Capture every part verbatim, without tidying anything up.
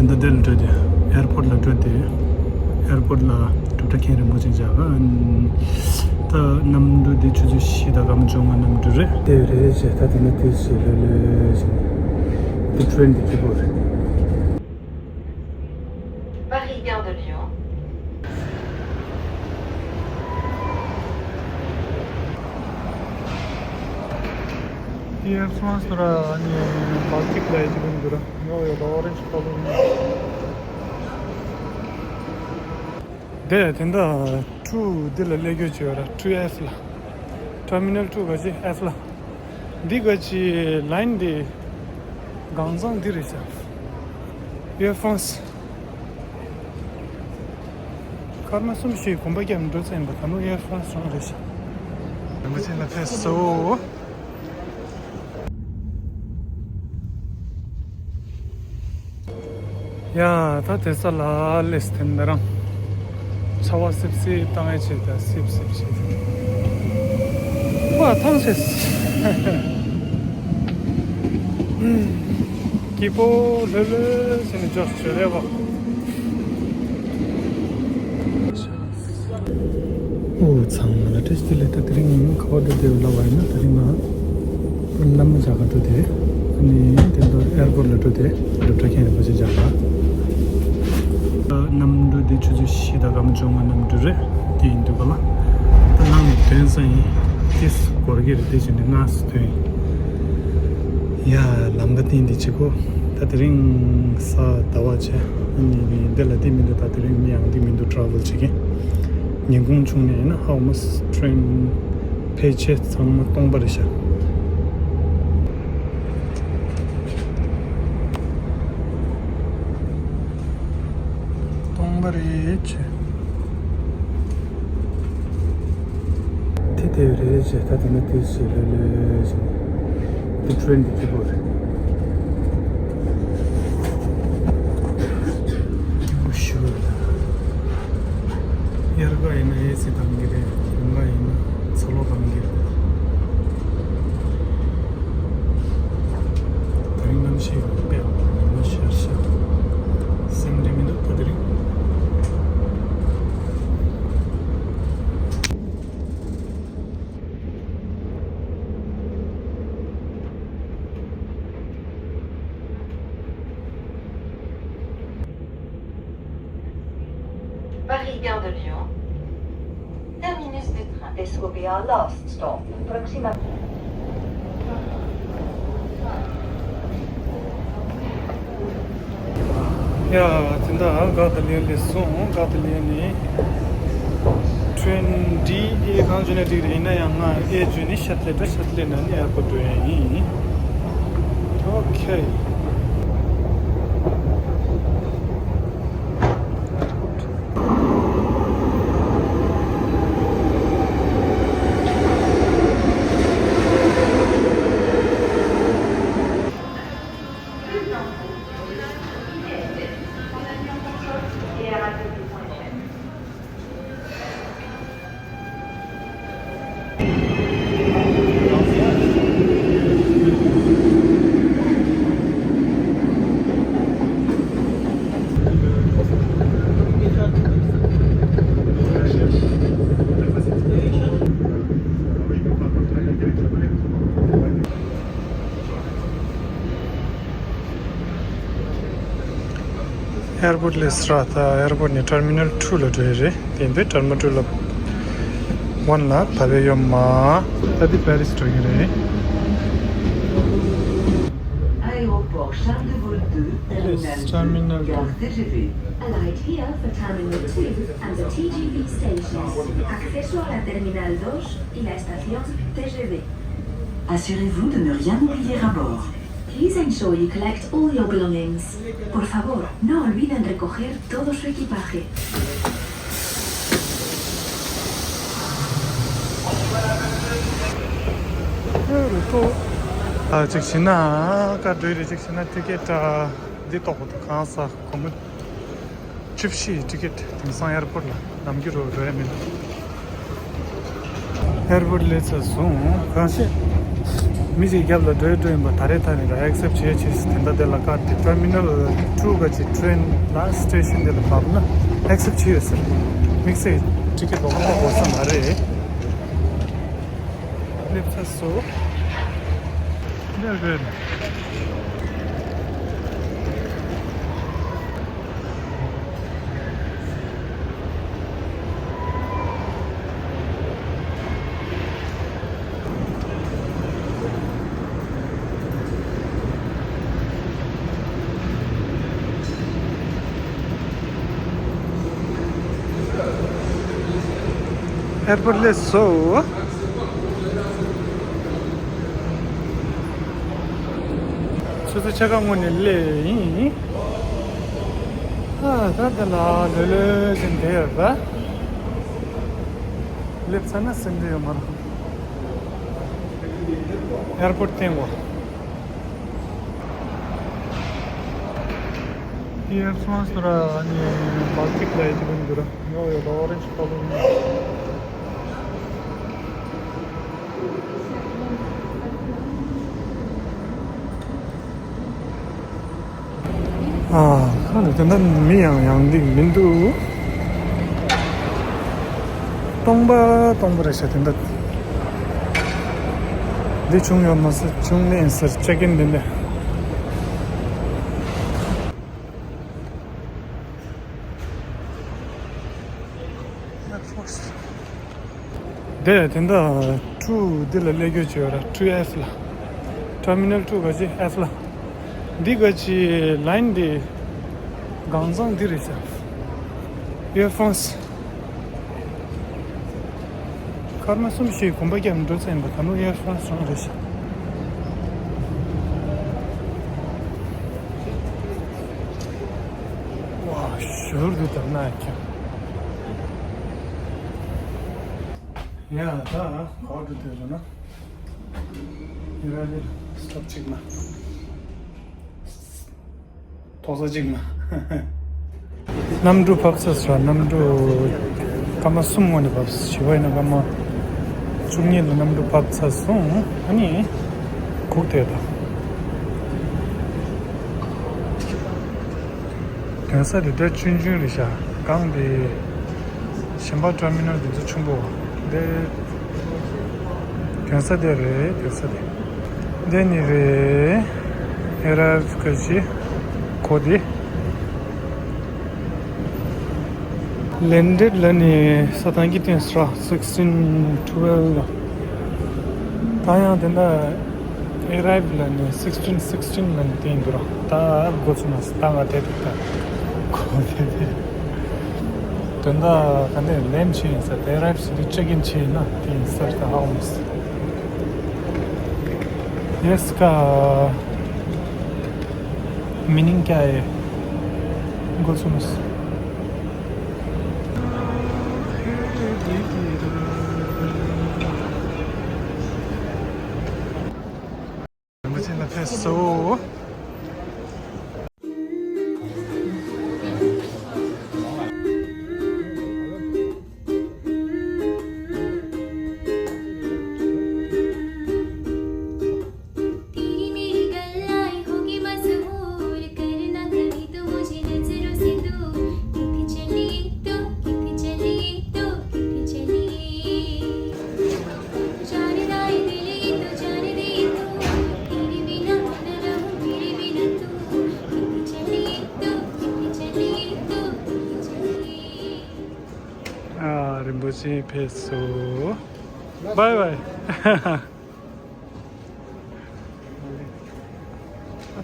འདི་འདི་ལ་འགྲོ་དེ། ཨེར་པོར་ལ་འགྲོ་དེ། ཨེར་པོར་ལ་སྒྲུབ་གྲྭ་མཁན་རིན་པོ་ཆེ་མཇལ་ག། ད་གནམ་གྲུ་འདི་ཆུ་ཚོད་བཞི་དང་སྐར་མ་བཅོ་ལྔ་གནམ་གྲུ་རེད། དེ་རེད་ཅེས། ད་དེ་ནས་དུས་ཚོད་ལོས་ལོས་ཟིན། འདི་ཊེན་འདི་སྐྱིད་པོ་རེད། Paris Gare de Lyon. Air France tura ani Baltic la ejibun dura. No, yo, the orange color. དེ་དེ་འདྲ་ཊུ་འདི་ལ་སླེབས་རྒྱུ་བྱས་ར། ཊུ་ཨེཕ་ལ། ཊར་མི་ནལ་ཊུ་ག་ཅི་ཨེཕ་ལ། འདི་ག་ཅི་ལའིན་འདི་གང་ཚང་འདི་རེད་ཤག། Air France། སྐར་མ་གསུམ་བཞི་གོམ་པ་རྒྱབ་འགྲོ་ཚར་ཡིན་པ། ད་ནུ་Air France རང་རེད་ཤག། རིན་པོ་ཆེ་ལ་ཕེབས་སོ། ཡ། ད་དེ་ས་ལ་སླེབས་ཏེ་འདི་རང་ཆར་པ་སིབ་སིབ་བཏང་ཡས་བྱས། ད་སིབ་སིབ་བྱས། ཝ། ཐང་ཆད། སྐྱིད་པོ་ལྷོད་ལྷོད་བྱས་ནས་འཇོག་བྱོས་རེད་པ། ཨོ། ཚང་མ་ལ་བཀྲ་ཤིས་བདེ་ལེགས། ད་དེ་རིང་ཁ་བ་འགྲོ་དེ་ལབ་པ་ཡིན་ན། དེ་རིང་ང་བླ་མ་མཇལ་ག་འགྲོ་དེ། ཨ་ནི་དེ་འདྲ་ཨེར་པོར་ལ་འགྲོ་དེ། སྒྲུབ་གྲྭ་མཁན་རིན་པོ་ཆེ་མཇལ་ག། གནམ་གྲུ་དེ་ཆུ་ཚོད་བཞི་དང་སྐར་མ་བཅོ་ལྔ་གནམ་གྲུ་རེད། དེ་ཡིན་དུས་ག་ལ། ད་ནང་ནས་ཐོན་ས་ཡིན། ཏིས་འགོར་གི་རེད། དེ་བཞིན་དུ་སྔ་སེ་ཐོན་ཡིན། ཡ། ལམ་ཁ་སྟེང་འདི་བྱེད་གོ། ད་དེ་རིང་གཟའ་ཟླ་བ་བྱས། ཨ་ནི་འདི་ལ་འདི་མི་འདུག། ད་དེ་རིང་མི་ཡང་འདི་མི་འདུག། ཊ་རེ་ཝལ་བྱེད་མཁན། ཉིན་གུང་བྱུང་ནས་ཡིན་ན་ཧའོ་མ་སི་ཊེན་ཕལ་ཆེར་ཚང་མ་སྟོང་པ་རེད་ཤག། སྟོང་པ་རེད་ཅེ། དེ་དེ་རེད་ཅེ། ད་དེ་ནས་དུས་ཚོད་ལོས་ལོས་ཟིན། འདི་ཊེན་འདི་སྐྱིད་པོ་རེད། སྐྱིད་པོ་ཞེ་པོ་རེད། དབྱར་ཁ་ཡིན་ན་ཨེ་སི་བཏང་གི་རེད། དགུན་ཁ་ཡིན་ན་ཚ་གློག་བཏང་གི་རེད། དེ་རིང་གནམ་གཤིས་དཔེ་ཡག་པོ་ཉི་མ་ཤར་ཤག། སེམས་ཁྲལ་མི་འདུག་ད་དེ་རིང་། Paris Gare de Lyon. Terminus du train. This will be our last stop. Próxima. ཡ། དེ་འདྲ་གྷར་ཌི་ལི་ཡོན་སླེབས་སོང་། གྷར་ཌི་ལི་ཡོན་ནས་ཊེན་འདི་ཨེ་གང་བརྗོད་ན་འགྲིག་རེད། ཡིན་ན་ཡང་ང་ཨེ་བརྗོད་ནས་ཤ་ཏལ་ཏྲ། ཤ་ཏལ་ན་ནི་ཨེར་པོར་འགྲོ་ཡ་ཡིན། ཨོ་ཁེ། ཨེར་པོར་ལས་སླེབས་ར། ད་ཨེར་པོར་ནས་ཊར་མི་ནལ་ཊུ་ལ་འགྲོ་ཡི་རེད། དེ་ཡིན་དུས་ཊར་མི་ནལ་ཊུ་ལ་ཝན་ལ་བབས་ཡོད་མ། ད་འདི་པེ་རིས་འགྲོ་གི་རེད། Aéroport Charles de Gaulle deux, terminal deux, gare T G V. Alight here for terminal two and the T G V stations. Acceso a la terminal dos y la estación T G V. Assurez-vous de ne rien oublier à bord. Please ensure you collect all your belongings. Por favor, no olviden recoger todo su equipaje. ཨ། གཅིག་བྱས་ན་ཀ་འགྲོ་ཡི་རེད། གཅིག་བྱས་ན་ཊི་ཀེ་ཊི་འདི་ཏོག་པོ་དང་གང་ས་སྒོར་མོ་བཅུ་བཞི། ཊི་ཀེ་ཊི་དེང་སང་ཨེར་པོར་ལ་ནམ་རྒྱུན་རོ་རོ་ཡ་མིན། ཨེར་པོར་སླེབས་ཚར་སོང་། གང་ཤེས། མི་ཞིག་རྒྱབ་ལ་འགྲོ་ཡི་འགྲོ་ཡིན་པ་ད་རེས་ཐ་ནས་ར་ཨེག་སེབ་བྱེད་ཆེད་དེ་འདྲ་དེ་ལ་བཀར་ཏེ་ཊར་མི་ནལ་ཊུ་ག་ཅིག་ཊེན་ལ་སི་ཊེ་ཤན་དེ་ལ་བབས་ན་ཨེག་སེབ་བྱེད་ཡོད་ཟེར། དམིགས་བསལ་ཊི་ཀེ་ཊི་ལོག་པ་དགོས་ས་མ་རེད། སླེབས་ཚར་སོང་། འདིར་རེད། ཨེར་པོར་ཊི་སླེབས་སོང་། ཆུ་ཚོད་ཕྱེད་ཀ་སྔོན་ནས་སླེབས་ཡིན། ཨ་ད་ལྟ་ལ་ལོས་ལོས་ཟིན་བསྡད་ཡོད་པ། སླེབས་ཚར་ན་སེམས་ཁྲལ་ཡོད་མ་རེད། ཨེར་པོར་ཊི་སྟེང་བ། ཨེར་ཧྥ་རན་སི་ར་ནི་བལ་ཊིག་ལ་ཡི་ཅི་ཀུན་འདུག་ར། ཡོ་ཡོ་ད་ཨོ་རེན་ཇི་ཁ་ལར་ནི། ཨ་ཁ་ནས་དེ་འདྲ་མི་ཡང་ཡང་འདུག་མི་འདུག་སྟོང་པ་སྟོང་པ་རེད་ཤག་དེ་འདྲ། འདི་བྱུང་ཡོད་མ་ཟད་བྱུང་མེད་ཟེར་ཅེག་ཨིན་འདི་འདྲ། འདི་དེ་འདྲ་ཊུ་འདི་ལ་སླེབས་རྒྱུ་བྱོས་ར། ཊུ་ཨེཕ་ལ། ཊར་མི་ནལ་ཊུ་ག་ཅི་ཨེཕ་ལ། འདི་ག་ཅི་ལའིན་འདི་གང་ཚང་འདི་རེད་ཤག་ཨེར་ཧྥ་རན་སི། སྐར་མ་གསུམ་བཞི་གོམ་པ་བརྒྱབ་འགྲོ་ཚར་ཡིན་པ་ད་ནུ་ཨེར་ཧྥ་རན་སི་རང་རེད་ཤག་ཝ་ཞོར་དུ་དར་ན་ཁྱབ། ཡ་ད་ག་འགྲོ་དེ་རེད་ན། ཡ་ར་རེད་སྟོབ་ཅིག་ན། ཐོག་ས་གཅིག་མ། གནམ་གྲུ་བབས་ཚར་སོང་། གནམ་གྲུ་སྐར་མ་གསུམ་སྔོན་ནས་བབས། བཞི་པ་ཡིན་ན་སྐར་མ་བཅུ་གཉིས་ལ་གནམ་གྲུ་བབས་ཚར་སོང་། ཨ་ནི་སྒུག་བསྡད་དང་། ཐོན་ས་དེ་འདྲ་ཆུང་ཆུང་རེད་ཤག་སྒང་དེ། གཞན་པ་ཊར་མི་ནལ་དེ་ཚོ་ཆུང་པོ། འདི་ཐོན་ས་དེ་རེད། ཐོན་ས་དེ། འདི་ནི་རེད། ཨེ་རའིབ་ག་ཅི་གོ་དེ། ལན་ཌེཌ་ལ་ནི་ས་ཐང་གི་ཐོན་ས་ར་སིག་སི་ཊིན་ཊུ་ཝེལ་ལ། ད་ཡང་དེ་འདྲ། ཨེ་རའིབ་ལ་ནི་སིག་སི་ཊིན་སིག་སི་ཊིན་ལ་ནི་བསྟན་འདུག་ར། ད་འགོ་ཚུགས་ན་ད་ང་དེ་དུ་ད་གོ་དེ་དེ། དོན་དག་ག་ནས་ལེམ་ཆེ་ཡིན་ས་དེ་རབ་སི་དུ་ཅེག་ཨིན་ཆེ་ཡིན་ན་དེ་ཡིན་ས་ད་ཧ་མོ་སི། ཡེ་སི་ཀ་མི་ནིང་ཀ་ཡེ་འགོ་ཚུགས་མོ་སི། རིན་པོ་ཆེ་ལ་ཕེབས་སོ། ཨ། རིན་པོ་ཆེ་ཕེབས་སོ། བའི་བའི།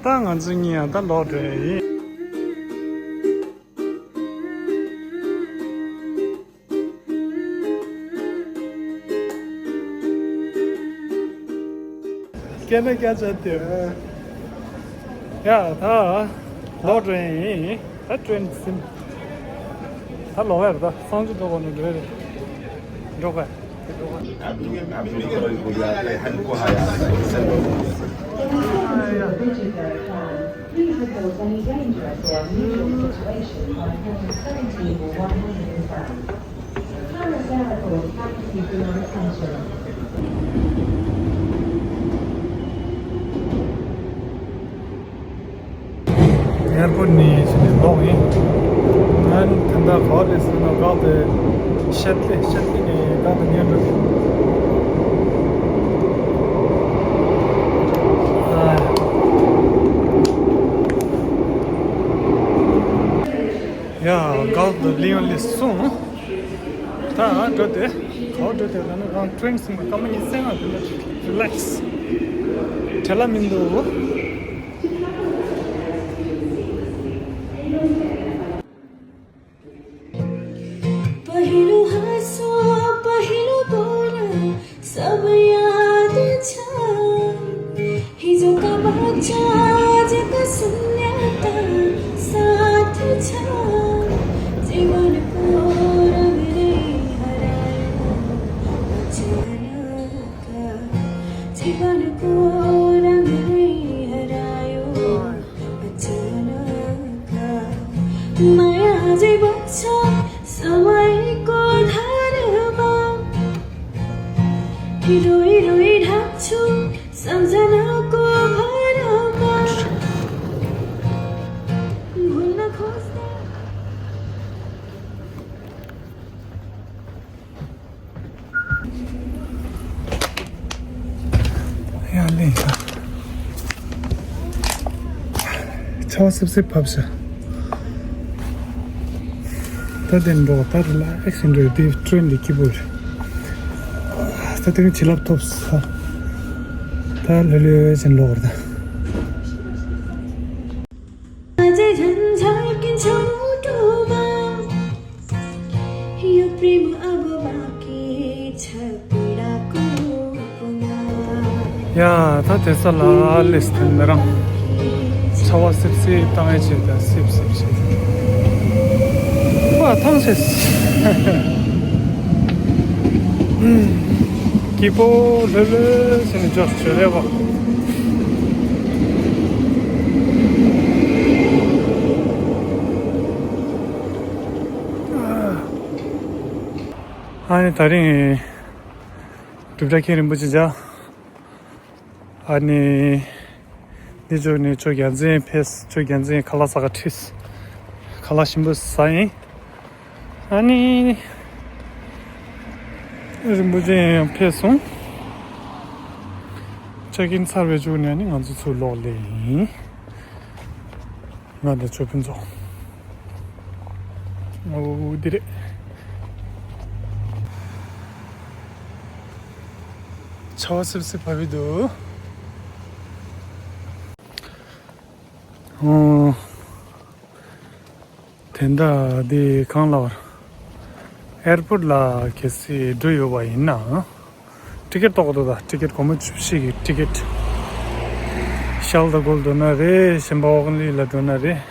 ད་ང་ཚོ་གཉིས་ཡང་ད་ལོག་འགྲོ་ཡ་ཡིན། སྐད་ན་སྐད་ཆ་དེ། ཡ་ད་ལོག་འགྲོ་ཡ་ཡིན། ད་ཊེན་ཟིན། ད་ལོག་ཡ་རེད། ད་སང་ཅི་འགྲོ་དགོས་ནི་འགྲོ་ཡ་རེད། འགྲོ་ག། Please report any dangerous or unusual situation by calling seventeen one one zero. Paris Airport thanks you for your attention. ཨེར་པོར་ཊི་ནས་ཕྱིན་ནས་ལོག་ཡིན། ང་ད་ལྟ་ག་པར་སླེབས་སོང་ན། ག་དེ་ཤད་ལི་ཤད་ལི་ནས་ག་དེ་ཉན་འགྲོ། ཡ། ག་དེ་ལི་ཡོན་སླེབས་སོང་། ད་འགྲོ་དེ། ག་པར་འགྲོ་དེ་ལ་ནི་རང་ཊེན་སོང་ན་སྐར་མ་ཉི་ཤུ་རྩ་ལྔ་དེ་འདྲ་རི་ལེག་སི། བྲེལ་བ་མི་འདུག पहलू हंसो, पहलू बोला, सब याद छ। हिजोका बाचा, आजका सुन्याता साथ छ। जीवनको रंगले हरायो अचानक। जीवनको रंगले हरायो अचानक। माया जे बच्चा समयको धारामा। रोई रोई ढाक्छु सम्झनाको भारामा। भुल्न खोज्दा। ཡ་ལེ། ཆར་པ་སིབ་སིབ་བབས་ཤག་ད་དེ་འགྲོ་ད་རི་ལེག་སི་འགྲོ་དེ་ཊེན་དེ་སྐྱིད་པོ་རེད། ད་དེ་རིང་བྱིན་རླབས་ཐོབ་ས། ད་ལྷོད་ལྷོད་ཅན་ལོག་རེད་ད། अझै झन्झल्किन्छ मुटुमा यो प्रेम अब बाँकी छ पीडाको उपमा। ཡ། ད་དེ་ས་ལ་ལེས་ཐན་ནི་རང་ཆར་པ་སིབ་སིབ་བཏང་ཡས་བྱེད་ད་སིབ་སིབ་བྱེད། ཨ་ཐང་ཆད། སྐྱིད་པོ་ལྷོད་ལྷོད་བྱས་ནས་འབྱོར་བྱོས་རེད་བ། ཨ་ནི་དེ་རིང་སྒྲུབ་གྲྭ་མཁན་རིན་པོ་ཆེ་མཇལ། ཨ་ནི་འདི་ཕྱོགས་ནས་ཅོ་རྒྱལ་མཚན་ཕེབས། ཅོ་རྒྱལ་མཚན་ཁ་ལག་ཟ་ག་ཁྲིད། ཁ་ལག་ཞིམ་པོ་ཟ་ཡིན། ཨ་ནི་རིན་པོ་ཆེ་ཡང་ཕེབས་སོང་། ཅེག་ཨིན་ཚར་བའི་མཇུག་ནས་ཨ་ནི་ང་ཚོ་ཚུར་ལོག་ལེ་ཡིན། ང་དང་ཅོ་ཕུན་ཚོགས། འོ་འདི་རེད། ཆར་པ་སིབ་སིབ་བབས་ཀྱི་འདུག་ཨོ། དེ་འདྲ་འདི་གང་ལ་བར། ཨེར་པོར་ཊི་ལ་གལ་སྲིད་འགྲོ་ཡོད་པ་ཡིན་ན། ཊི་ཀེ་ཊི་གཏོང་དགོས་འདུག་ད་ཊི་ཀེ་ཊི་སྒོར་མོ་བཅུ་བཞི་གི་ཊི་ཀེ་ཊི། ཤར་ལ་དགོས་འདུག་ན་རེད། གཞན་པ་ཨོ་ཀ་ལན་ལ་འགྲོ་ན་རེད།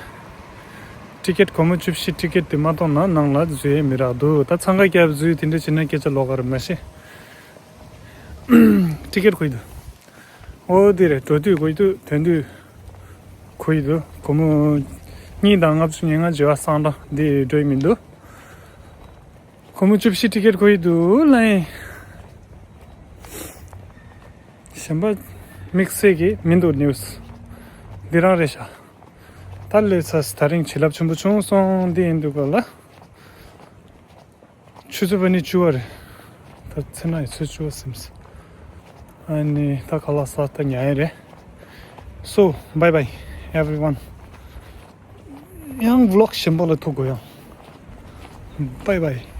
ཊི་ཀེ་ཊི་སྒོར་མོ་བཅུ་བཞི། ཊི་ཀེ་ཊི་དེ་མ་གཏོང་ན་ནང་ལ་འཛུལ་ཡས་མི་རག་འདུག་ད་འཚང་ཁ་རྒྱབ་འཛུལ་དེ་འདྲ་བྱས་ན་སྐད་ཆ་ལོགས་ཀ་རེད་མ་གཞི། ཊི་ཀེ་ཊི་དགོས་འདུག་ཨོ་དེ་རེད། འགྲོ་དུས་དགོས་འདུག་ཐོན་དུས་དགོས་འདུག་སྒོར་མོ་གཉིས་དང་ལྔ་བཅུ་ང་ལྔ་བྱས་པ་སང་ད་འདི་འགྲོ་ཡི་མི་འདུག་སྒོར་མོ་བཅུ་བཞི་ཊི་ཀེ་ཊི་དགོས་འདུག་ལ་ཡིན། གཞན་པ་དམིགས་བསལ་གྱི་མི་འདུག་ནིའུ་སི་འདི་རང་རེད་ཤག་ད་ལས་ཚ་ད་རིང་བྱིན་རླབས་ཆེན་པོ་བྱུང་སོང་། འདི་ཡིན་འདུག་ག་ལ། ཆུ་ཚོད་པ་ནི་བཅུ་པ་རེད། ད་ཚེ་ན་ཡི་ཚོད་བཅུ་པ་སིམས། ཨ་ནི་ད་ཁ་ལག་ཟ་ད་ཉལ་ཡ་རེད། So, bye bye everyone. ཡང་ཝི་ལོག་གཞན་པ་ལ་ཐུག་དགོས་ཡང་། Bye bye.